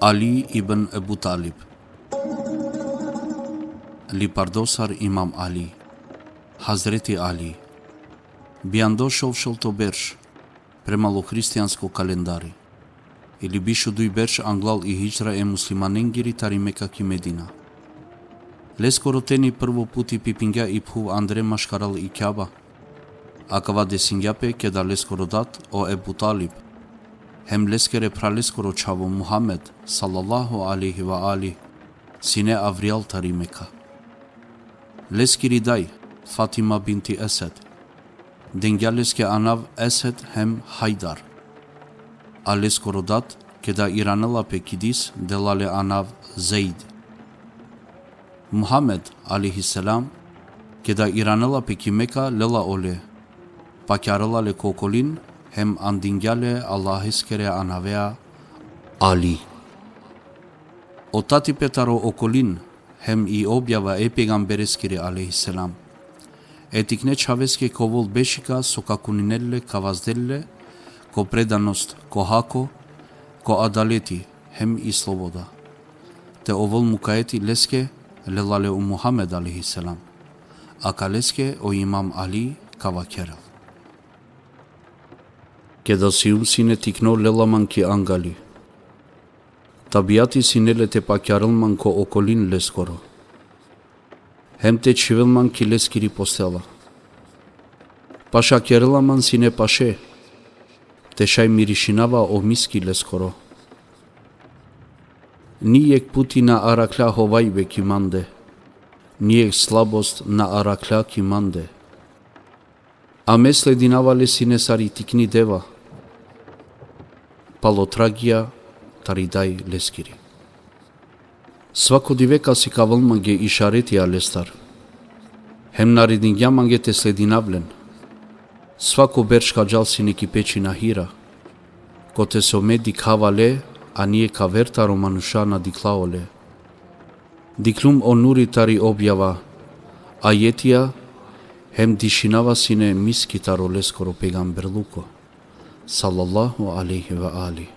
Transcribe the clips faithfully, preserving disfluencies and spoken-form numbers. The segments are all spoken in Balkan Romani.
Ali ibn Ebu Talib. Lipardosar Imam Ali. Hazreti Ali. Bijando šovšolto berš, premalo hristijansko kalendari. Ili biš u duj berš anglal i hidžra e muslimanengiri tari Meka ki Medina. Leskoro teni prvo puti pipingja i phuv andre maškaral i Kjaba. Akava desingja pe keda leskoro dat o Ebu Talib, hem leskere phraleskoro čhavo Muhammed, sallallahu alejhi ve alih, sine avrijal tari Meka. Leskiri daj, Fatima binti Esed, dengja leske anav Esed hem Hajdar. A leskoro dat, keda iranela pe kidis, dela le anav Zejd. Muhammed, alejhi selam, keda iranela pe ki Meka, lela ole, pakjarela le ko okolin, hem andingja le Allaheskere anavea Ali. O tatipe taro okolin, hem i objava e pejgambereskiri, alejhi selam. E tikne čhaveske ka ovol bešika so ka kuninel le, ka vazdel le ko predanost, ko hako, ko adaleti, hem i sloboda. Te ovol mukajeti leske, lela le o Muhammed, alejhi selam. Akaleske o Imam Ali ka vakerel: Keda sijum sine tikno, lela man ki angali. Tabijati sine le te pakjarel man ko okolin leskoro, hem te čhivel man ki leskiri postela. Paša kerela man sine paše, te šaj mirišinava o miski leskoro. Ni jekh puti na araklja hovajbe ki mande, ni jekh slabost na araklja ki mande. A me sledinava le sine sar i tikni deva, palo tragija tari daj leskiri. Svako dive ka sikavel mange išaretija lestar, hem naredingja mange te sledinav len. Svako berš ka džal sine ki pećina Hira, kote so me dikhava le, a ni jekh aver taro manuša na dikhla ole. Dikhlum o nuri tari objava, ajetija, hem dišinava sine miski taro leskoro pejgamberluko, sallallahu alejhi ve alih.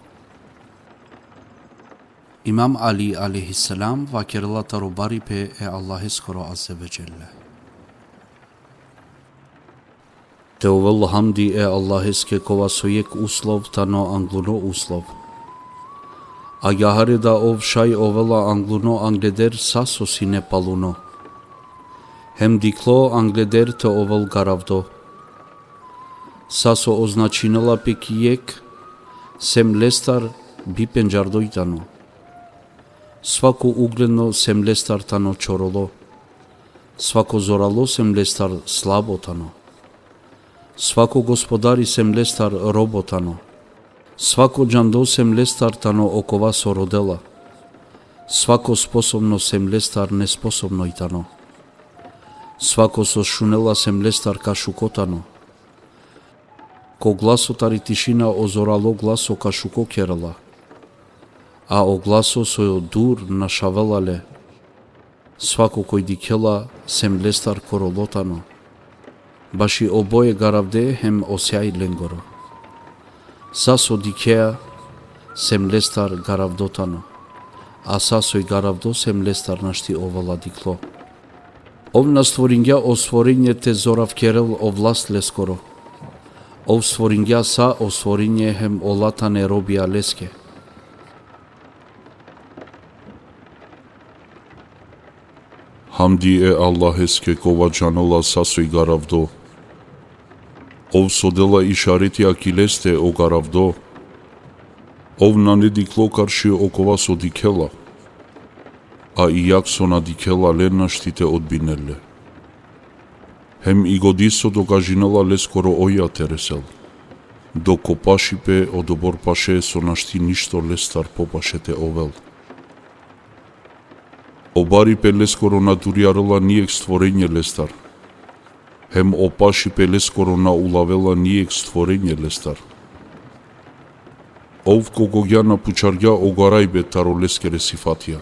Imam Ali, alejhi selam, vakerela taro baripe e Allaheskoro azze ve dželle: Te ovel hamdi e Allaheske, kova so jekh uslov tano angluno uslov. Agjaar da ov šaj ovela angluno angleder sa so sine paluno. Hem dikhlo angleder te ovel garavdo. Sa so označinela pe ki jekh, sem lestar bipendžardoj tano. Svako ugledno sem lestar tano čorolo. Svako zoralo sem lestar slabo tano. Svako gospodari sem lestar robo tano. Svako džando sem lestar tano okova so rodela. Svako sposobno sem lestar nesposobnoj tano. Svako so šunela sem lestar kašuko tano. Ko glaso tari tišina o zoralo glaso kašuko kerela, a o glaso so dur našavela le. Svako koj dikhela sem lestar korolo tano. Baši oboje garavde hem o sjaj lengoro. Sa so dikhea sem lestar garavdo tano, a sa soj garavdo sem lestar našti ovela dikhlo. Ov na stvoringja o stvorenje te zoravkerel o vlast leskoro. Ov stvoringja sa o stvorenje hem ola tane robija leske. Hamdi e Allaheske, kova džanela sa soj garavdo. Ov so dela išaretija ki leste o garavdo. Ov nane dikhlo karši okova so dikhela, a i jak so na dikhela le našti te odbinel le. Hem i godi so dogažinela leskoro oja te resel, dok o pašipe odobor paše so našti ništo lestar popaše te ovel. O baripe leskoro na durjarela nijekh stvorenje lestar, hem o pašipe leskoro na ulavela nijekh stvorenje lestar. Ov kogogja na pučargja o garajbe taro leskere sifatija,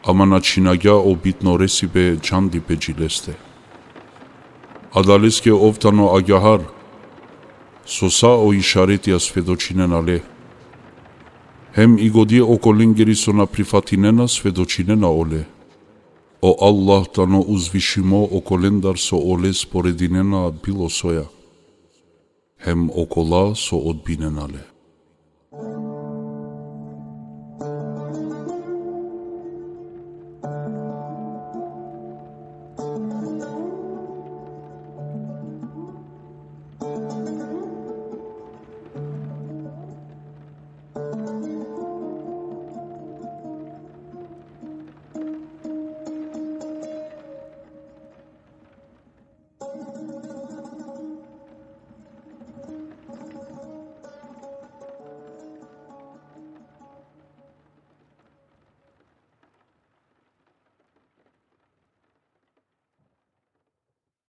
ama na činagja o bitno resibe džandipe dži leste. Adaleske ov tano agjaar, so sa o išaretija svedočinena le. Hem i godi okolengeri so na prifatinena svedočinena ole. O Allah tano uzvišimo okolendar so ole sporedinena bilo soja. Hem okola so odbinena le.